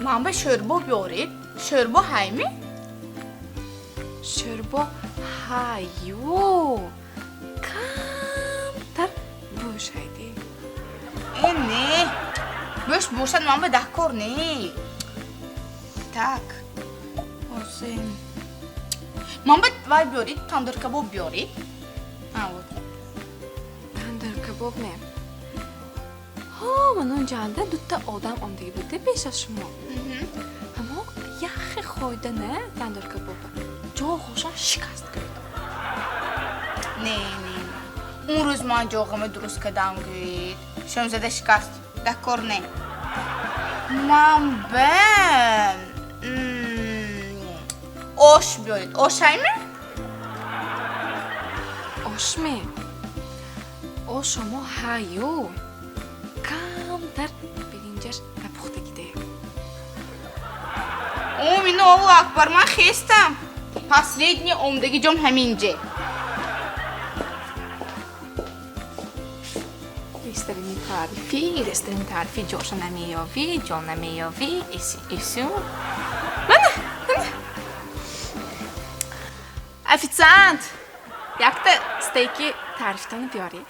Ман ба шӯрбо биёред. Шӯрбо ҳайми? Шӯрбо ҳаю, камтар бӯш ҳайди. Э, не, бӯш бошад, ман ба даҳкор не. Так, ҳозир ман ба вай биёред, тандиркабоб биёред. Вот. Тандиркабоб не. Ҳо, манон ҷанда дута одам омдагӣ буда пеш аз шумо. Ҳамо яхе хойда на тандиркабоба ҷоғошон шикаст гӯед. Не, не, он рӯз ман ҷоғама дуруст кардам, гӯед, шомзада шикаст. Даҳкор не. Ман ба ош биёред. Ош ҳайми? Ошме? Ошомо ҳаю, камтар биринҷаш напухтагиде. Омино, Аллоҳу акбар, ман хестам. Последний омдаги ҷом ҳаминҷе. Ресторани таърифӣ, ресторани таърифӣ, ҷоша намеёвӣ, ҷо намеёвӣ, исю. Мана, мана. Официант! Якта стейки таърифтона биёред.